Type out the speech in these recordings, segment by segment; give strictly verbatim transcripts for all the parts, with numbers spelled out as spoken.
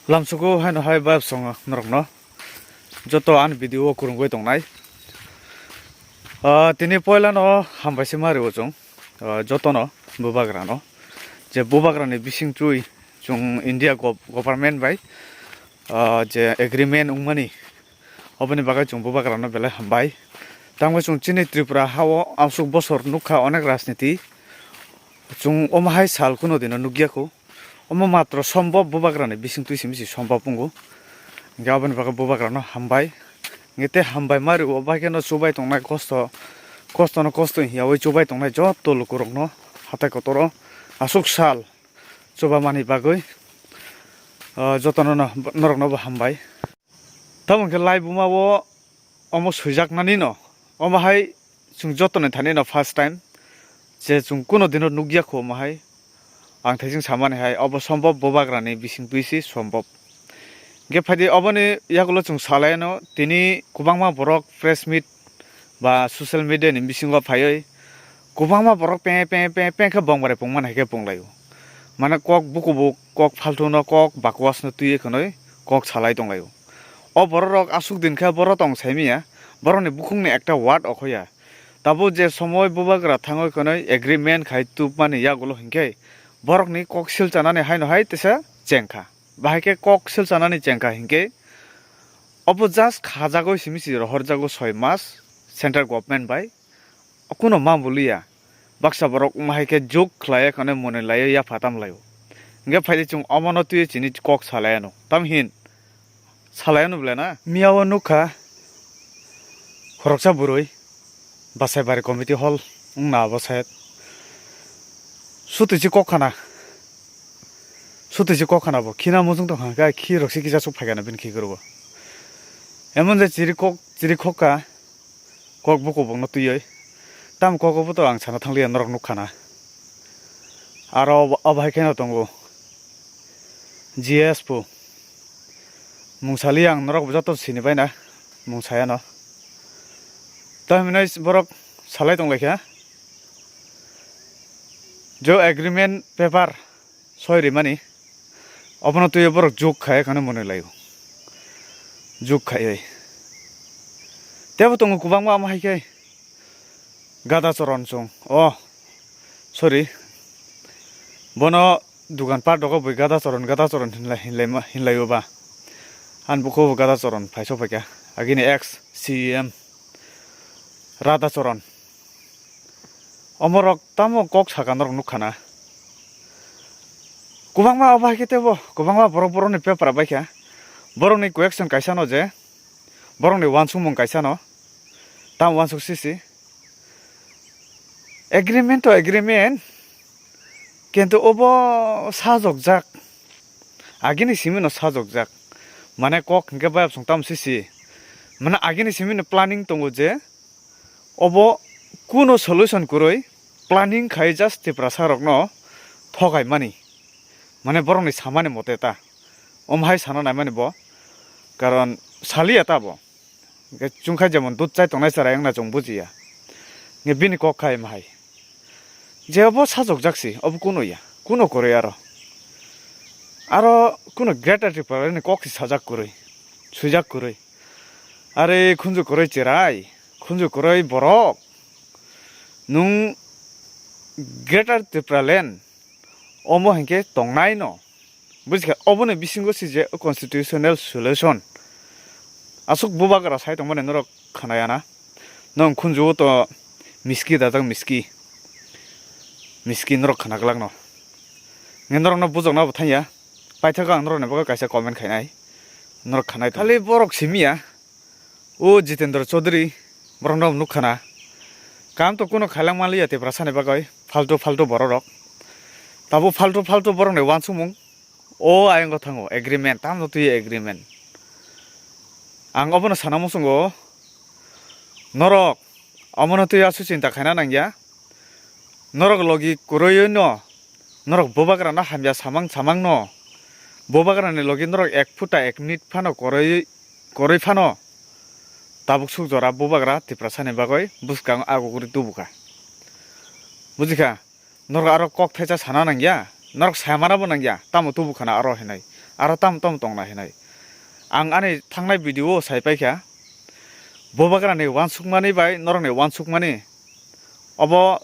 Lamsugo haino hai bayap songo norokno joto ani video o kwrwngwi tongnai. Ah, tini poila no hambai se ma rio chwng, ah, joto no bubagra no, je bubagra ni bising twi chwng India gov-, government bai, ah, je agreement wngmani, oboni bagwi chwng bubagra no belai hambai. Tamo chwng chini Tripura ha o aswk bosor nukha onek rajniti, chwng omo hai sal kuno dino nukya kho. Omo matro sombop bubagrani bising twi simi si sombop wngo. Hingke aboni bagwi bubagrano hambai. Hingke te hambai ma rio, bai kheno chubai tongnai kosto, kostono kosto hiyaui chubai tongnai joto lukurokno hatai kotoro aswk sal chuba mani bagwi, ah, jotono no, norokno bo hambai. Tamo hingke laibuma o omo swijaknani no, omo hai chwng joto ni thani no first time je chwng kuno dino nukya kho omo hai. Ang thaising samani hai obo sombop bubagrani bising twi si sombop. Hingke phaidi oboni yagulo chwng salai no tini kwbangma borok press meet ba social media ni bisingo phaiwi kwbangma borok pe pe pe pe khe bongbarai pungmani hai khe punglaio. Mane kok bukubu kok phaltuno kok bakwas no twiwi khwnwi kok salai tonglaio. O borok rok aswk din khe borok tong saimanya, borok ni bukhuk ni ekta word okhoya. Tabuk je somoi bubagra thangwi khwnwi agreement khai tubmani yagulo hinkhe borok ni kok silchanani haino hai tesa chengkha. Bahai khe kok silchanani chengkha hinkhe obo just khajagwi simi si rohorjago soi mas central government bai. Kuno ma boliya. Baksa borok wng hai khe juk khlai ya khane mwnwi lai ya yapha tam lai o. Hingke phaidi chwng omono twiwi chini kok salai ano. Tam hin salai ano bole na? Miya o nukha khoroksa bwrwi Basaibari committee hall wngna abo side. Sutwi si kok khana. Sutwi si kok khana bo. Khina muchung tong kha khe khi rok si kisa suk phai kana bini khi kwrwi bo. Emon je chiri kok, chiri khok kha. Kok bukubu no twiwi. Tam kok obo to ang sana thangliya norok nukha na. Aro obo, obo hai kheno tongo. G S po. Mung sali ang norok joto sini bai na. Mung saya no. To hinwi borok salai tong lai kha. Jo agreement paper soi rimani. Obono twiwi borok juk khai khano mwnwi lai o. Juk khai oi. Tebo tongo kwbangma omo hai khe. Gada choron chwng. Oh, sorry. Bono dugan pat dogo bui gada choron, gada choron hinlai, hinlai ma, hinlai o ba. An bukho bo gada choron phai so phaikha. Agini ex C E M Radha Choron. Omorok tamo kok saka norok nukha na. Kwbangma obo hai khe tebo, kwbangma borok borokni paper bai kha. Borokni question kaisa no je, borokni uansukmung kaisa no. Tamo uansuk sisi. Agreement to agreement. Kintu obo sajokjak. Agini simi no sajokjak. Mane kok hinkhe bayap song tamo sisi. Mane agini simi no planning tongo je obo kuno solution kwrwi planning khai just Tiprasa rokno thogaimani. Mane borokni samani mote ta. Omo hai sana naimani bo. Karon saliya ta bo. Hingke chwngkha jemon dud chai tongnai chwrai wngna chwng bujiya. Hingke bini kok khai mahai. Je obo sajokjak si, obo kuno ya. Kuno kwrwi aro. Aro kuno Greater Tripura ni kok si sajak kwrwi. Swijak kwrwi. Are khunju kwrwi chwrai. Khunju kwrwi borok. Nwng Greater Tripura Land omo hinkhe tongnai no. Bujikha, oboni bisingo se je constitutional solution. Aswk bubagra sai tongmani norok khanaya na. Nong khunju-o to miski dajak miski. Miski norok khana glak no. Nge norokno bujokna bo thangya. Paithakgo ang norokni bagwi kaisa comment khainai. Norok khanai tong. Khali borok simiya. O Jitendra Chaudhary, borokno nukha na. Kam to kuno khailang manliya Tiprasani bagwi, faltu faltu bororok. Tabuk faltu faltu borokni uansukmung, o ayang thango, agreement, tamno twi agreement. Ang obono sana muchungo, norok omono twi aswk chinta khaina nangya. Norok logi kwrwiwi no, norok bubagrano hamya samang samang no, bubagrani logi norok ek phuta ek minute phano kwrwi, kwrwi phano, tabuk suk jora bubagra Tiprasani bagwi bwskango agugri tubukha. Bujikha? Norok aro kok thecha sana nangya, norok saya manabo nangya, tamo tubukhana aro hinwi. Aro tam tam tongna hinai. Ang ani thangnai video o sai paikha, bubagrani uansukmani bai norokni uansukmani obo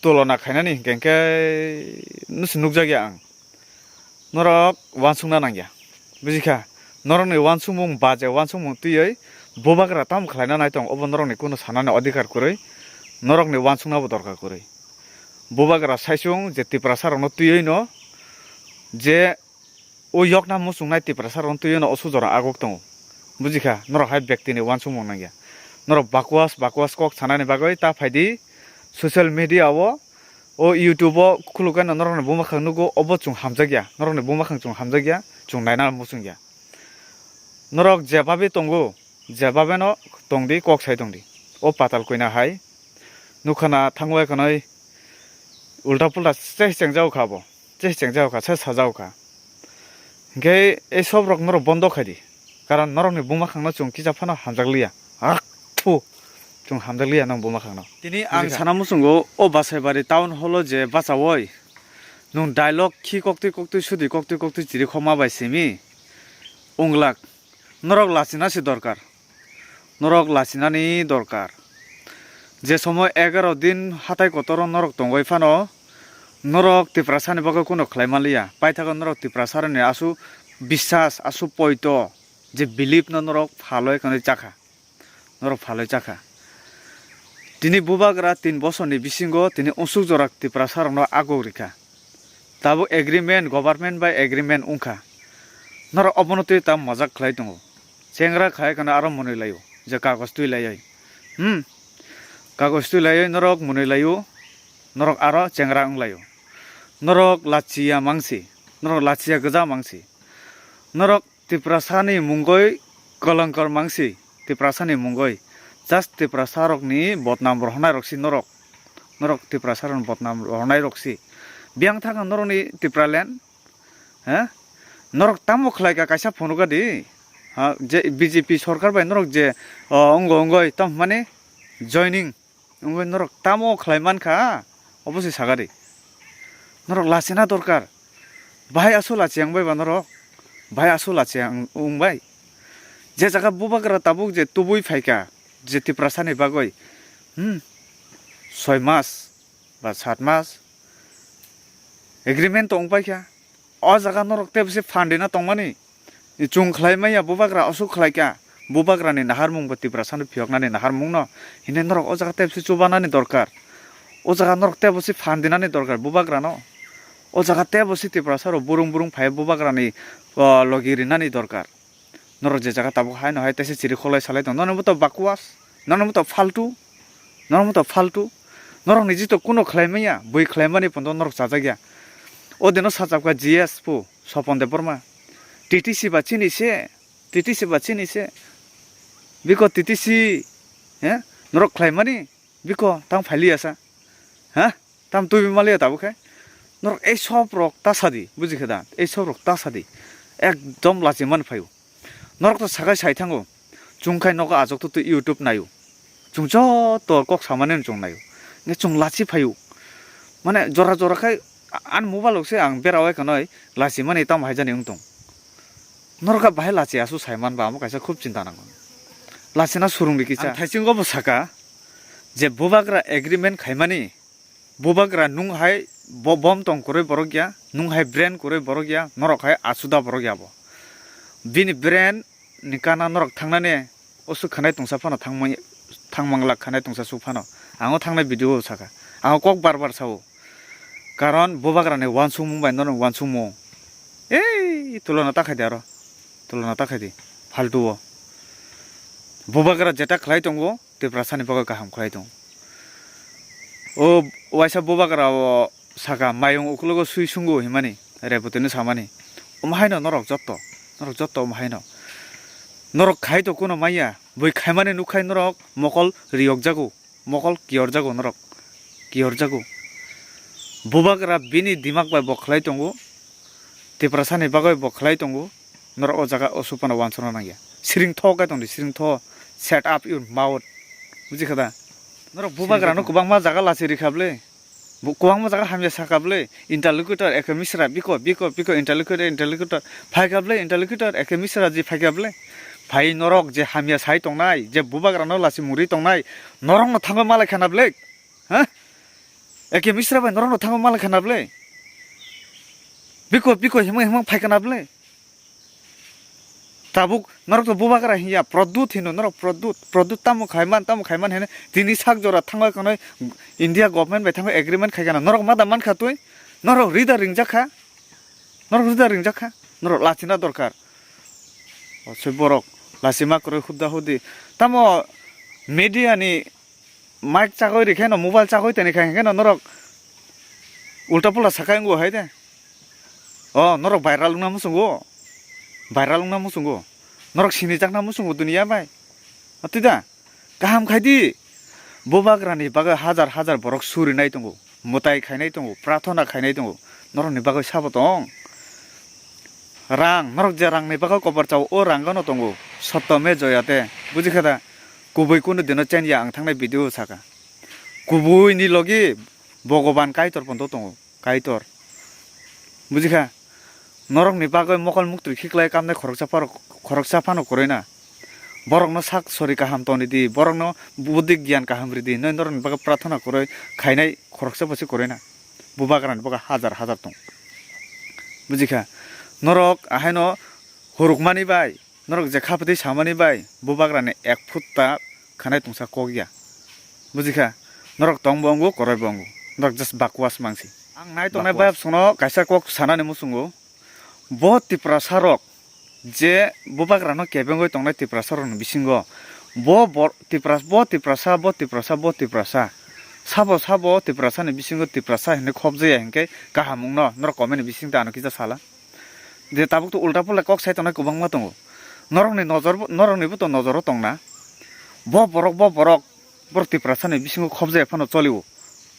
tulona khainani hinkhe khe nusi nukjakya ang. Norok uansukna nangya. Bujikha? Norokni uansukmung ba je uansukmung twiwi bubagra tamo khlaina nai tong, obo norokni kunu sanani adhikar kwrwi, norokni uansuknabo dorkar kwrwi. Bubagra saichung je Tiprasa rokno twiwi no je o yokna muchungnai Tiprasa rokno twiwi no o sujora aguk tongo. Bujikha? Norok hai bektini uansukmung nangya. Norok bakwas bakwas kok sanani bagwi ta phaidi social media o, o YouTube o khulukgwi no norokni buma khang nugo, obo chwng hamjakya, norokni buma khang chwng hamjakya, chwng naina muchungya. Norok jebabe tongo, jebabe no tongdi, kok sai tongdi. O patal koina hai nukha na thangwi khwnwi ulta pulta se chengjao kha bo, se chengjao kha, se sajao kha. Hinkhe ei sob rok norok bondo khaidi, karon norokni buma khangno chwng kisa phano hamjakliya. Ak, phu, chwng hamjakliya nang buma khangno. Tini ang sana muchungo o Basaibari town hall o je bachaui nwng dialogue khi koktwi koktwi sudi koktwi koktwi chiri khokma bai simi. Unglak, norok lachina se dorkar. Norok lachinani dorkar. Je somoy egaro din hatai kotoro norok tongwi phano, norok Tiprasani bagwi kuno khlai manliya. Paithago norok Tiprasarokni asu biswas, asu poito, je belief no norok phalwi kwnwi chakha. Norok phalwi chakha. Tini bubagra tin bosorni bisingo tini unsuk jora Tiprasarokno aguk rikha. Tabuk agreement, government bai agreement wngkha. Norok obono twi tam mojak khlai tongo. Chengra khai kheno aro mwnwi laio, je kagoj twi laioi. Hmm? Kagoj twi laioi norok mwnwi laio, norok aro chengra wng laio. Norok lachiya mangsi, norok lachiya gwja mangsi. Norok Tiprasani mungoi kolongkor mangsi, Tiprasani mungoi. Just Tiprasarokni bodnam rohornairok si norok. Norok Tiprasarokni bodnam rohornairok si. Biyang thangkha norokni Tipraland, he? Norok tamo khlaika kaisa phunukgadi? Ha, je B J P sorkar bai norok je, o, wngwi wngwi tamo hwnmani joining wngwi norok tamo khlai mankha, obo se sagadi. Norok lachina dorkar. Bahai aswk lachi wngbai ba norok? Bahai aswk lachi wng-, wngbai? Je jaga bubagra tabuk je tubui phaika, je Tiprasani bagwi, hmm, soi mas ba sat mas agreement tong paikha. O jaga norok tebse phan rina tongmani. Chwng khlai maya bubagra aswk khlaika. Bubagrani naharmung bo Tiprasano phiyoknani naharmungno. Hine norok o jaga tebse chubanani dorkar. O jaga norok tebose phan dinani dorkar bubagrano. O jaga tebose Tiprasarok burung burung phai bubagrani, o, logi rinani dorkar. Norok je jaga tabuk haino hai teisa chiri kholai salai tong. Nono bo to bakwas, nono bo to faltu, nono bo to faltu. Norok ni jito kuno khlai manya, bui khlai mani pondo norok chajak ya. O dino sajak kha G S po, Sopon Debbarma. T T C ba chini se, T T C ba chini se. Biko T T C, he? Norok khlai mani, biko tang phailiya sa. Ha? Tam twi maliya tabuk khe. Norok ei sob rok ta sadi, buji khe da? Ei sob rok ta sadi. Ekdom lachi man phaio. Norok to sakai sai thango. Chwng khai nogo ajok to twi YouTube naio. Chwng joto kok samani chwng naio. Nge chwng lachi phaio. Mane jora jora khai a-, an mobile rok se ang bera wai kanoi lachi mani tam hai jani wng tong. Norok bahai lachi asu sai man ba amo kaisa khub chinta nango. Lachi na surung di kisa. Ang thaiching go bo saka je bubagra agreement khaimani. Bubagra nung hai bo-, bom tong kwrwi borok ya, nung hai brain kwrwi borok ya, norok hai asuda borok ya bo. Bini brain ni kana norok thangnani usuk khanai tungsa phano thangmai-, thangmangla khanai tungsa suk phano. Ang o thangnai video o saka. Ang o kok bar bar sao. Karon bubagra ni uansukmung bai norok uansukmung. Ei, tulona ta khai di aro. Tulona ta khai di. Faltu o. Bubagra jeta khlai tongo. Tiprasani bagwi kaham khlai tong. O waisa bubagra o saka mayung uklogo sui sungo himani, Rebotino samani. Omo haino norok jotto, norok jotto omo haino. Norok khai to kuno manya, bui khaimani nukhai norok mokol riyok jago, mokol kiyor jago norok, kiyor jago. Bubagra bini dimak bai bo khlai tongo, Tiprasani bagwi bo khlai tongo. Norok o jaga o supano uansukna nangya. Siring tho khe tongdi, siring tho. Shut up your mouth. Buji kha da? Norok bubagrano kwbangma jaga lachi rikha bwle. Bo kwbangma jaga hamya saka bwle, interlocutor, eke misra, biko, biko, biko, interlocutor, interlocutor. Phaika bwle, interlocutor, eke misra ji phaika bwle. Phai norok je hamya sai tongnai, je bubagrano lasi muri tongnai, norokno thango malai khana bwle. Ha? Eke misra bai norokno thango malai khana bwle. Biko, biko, himang, himang phaika na bwle. Tabuk norok to bubagra hinya, Pradyut hino norok, Pradyut, Pradyut tamo khaiman, tamo khaiman hene tini sak jora thangwi kanwi India government bai thangwi agreement khai kana, norok ma da man kha twi, norok rida ringjak kha, norok rida ringjak kha, norok lachina dorkar. O se borok lachima kwrwi hudda hudi. Tamo media ni mic chagwi rikhe no, mobile chagwi toni khai hwnkhe no norok ulta pulta sakai wngo hai de. O norok viral wngna muchungo, viral wngna muchungo, norok sinijakna muchungo duniya bai. Atwi da kaham khai di. Bubagrani bagwi hajar hajar borok surinai tongo, mwtai khainai tongo, prathona khainai tongo, norokni bagwi sabo tong? Rang, norok je rangni bagwi kobar chao, o rangano tongo, sotto me joyate, bujikha da? Kubui kunu dino chenya ang thangnai video saka. Kubuini logi Bhogoban Kaitor pondo tongo, Kaitor. Bujikha? Norokni bagwi mokol muktwi khiklai kamnai khoroksa phano, khoroksa phano kwrwi na. Borokno sak sori kaham toni di, borokno budi giyan kaham ridi hinwi norokni bagwi prathana kwrwi khainai khoroksa bo se kwrwi na. Bubagrani bagwi hajar hajar tong. Bujikha? Norok ahaino hurukmani bai, norok je kha phatwi samani bai bubagrani ek phut ta khanai tongsa kok ya. Bujikha? Norok tong bo wngo, kwrwi bo wngo. Norok just bakwas mangsi. Ang nai tongnai bai bwswkno kaisa kok sanani muchungo. Bo Tiprasa rok je bubagrano kebengwi tongnai Tiprasa rokni bisingo bo bor-, Tipras-, bo Tiprasa, bo Tiprasa, bo Tiprasa. Sabo, sabo Tiprasa ni bisingo Tiprasa hinwi khobjaya hinkhe kaham wngno, norok comment ni bisingtwi ano kisa sala. Je tabuk to ulta pulta kok sai tongnai kwbangma tongo. Norokni nojor bo, norokni bo to nojoro tongna. Bo borok, bo borok, borok Tiprasa ni bisingo khobjaya phano cholio.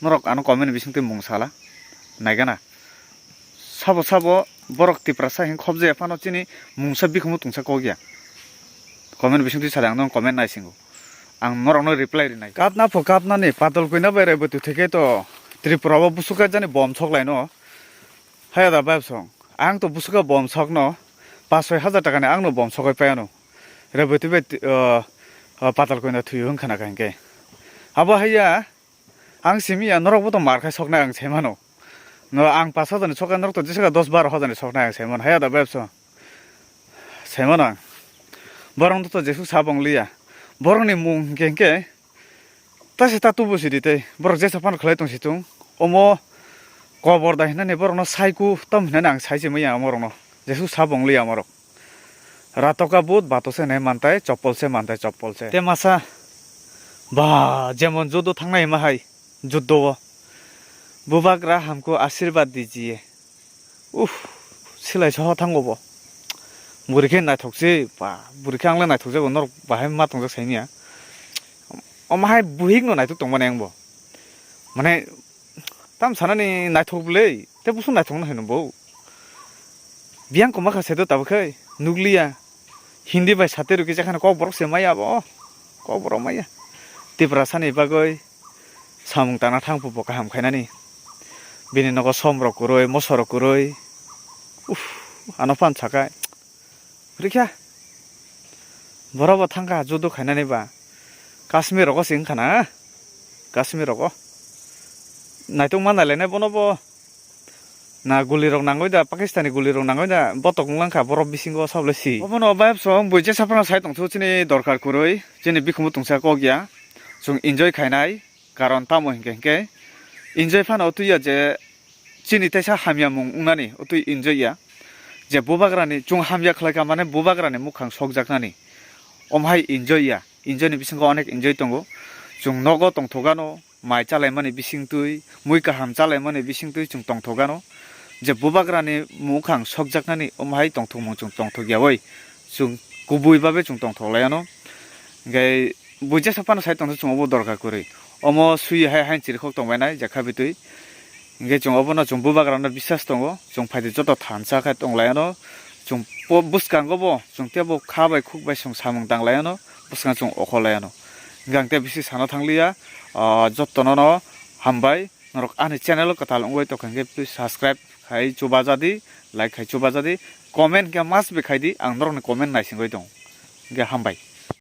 Norok ano comment ni bisingtwi mung sala. Naigana. Sabo sabo borok Tiprasa hin khobjaya phano chini mungsa bikhumu tungsa kok ya. Comment bisingtwi sala ang nong comment naisingo. Ang norokno reply rinai. Kapna pho kapnani patal koina bai rai bwtwi theke to Tripura o busuka jani bom sok laino. Haya da bai song. Ang to busuka bom sokno pas soi hajar takani ang no bom sokoi payano. Rebwtwi bai, uh, uh, patal koina thwi hwn khana kha hinkhe. Abo haya ang simi ya norok bo to mar khai soknai ang sai mano. No ang pas hajar ni soknai norok to jesa dos baro hajar ni soknai ang sai mano. Haya da bai song. Sai mano ang. Borok to jesu sabong liya. Borok ni mung hinkhe hinkhe ta se ta tubu sidi tei borok jesa phano khlai tong situng. Omo kobor da hinani borokno saiku tam hinani ang sai se maya amorokno. Jesu sabong liya amorok. Ratoka but bato se hinai mantai, chopol se mantai, chopol se. Te masa ba jemon judo thangnai ma hai juddo o. Bubagra hamko ashirbad dijiye. Uff, silai soho thango bo. Buri khe naithok se, ba, buri khe ang le naithok jago, norok bahai ma tongjak saimya. Omo hai buhik no naithok tongmani ang bo. Mane, tam sanani naithok bwle, te busu naithok no hino bo. Biyang koma kha sedo tabuk khai, nukliya. Hindi bai sate rwkhe jakhano kok borok se maya bo. Kok borok maya. Tiprasa ni bagwi samung tangna thang phupo kaham khainani. Bini nogo som rok kwrwi, moso rok kwrwi. Uff, ano phan sakai. Rikha. Borok bo thangkha judo khainani ba. Kashmir rogo se wngkha na. Kashmir rogo. Naitok ma nailainai bono bo. Na guli rok nangoi da, Pakistani guli rok nangoi da, botok wnglang kha borok bisingo sabole si. Obono vibe song bui jesa phano sai tongthu chini dorkar kwrwi, chini bikhumu tongsa kok ya. Chwng enjoy khainai, karon tamo hinkhe hinkhe enjoy phano twi ya je chini teisa hamya mung wngnani utwi enjoy ya. Je bubagrani chwng hamya khlai kha mane bubagrani mukhang sokjaknani. Omo hai enjoy ya, enjoy ni bisingo onek enjoy tongo. Chwng nogo tongthok ano, mai chalaimani bisingtwi, mui kaham chalaimani bisingtwi chwng tongthok ano. Je bubagrani mukhang sokjaknani omo hai tongthokmung chwng tongthok yaui. Chwng kubui babe chwng tongthok lai ano. Hinkhe bui jesa phano sai tongthu chwng obo dorkar kwrwi. Omo sui hai hain chirikhok tongbainai jakha bitwi. Hinkhe chwng obono chwng bubagrano biswas tongo. Chwng phaidi joto thansa khe tong lai ano. Chwng po-, bwskango bo chwng teibo kha bai khuk bai chwng samung tang lai ano. Bwskang chwng okhor lai ano. Hinkhe ang tei bisi sana thangliya. Ah, jotono no hambai. Norok ani channel o kwtal wngwi tongkha hwnkhe please subscribe khai chubaja di, like khai chubaja di, comment khe must be khai di, ang norokni comment naisingwi tongo. Hwnkhe hambai.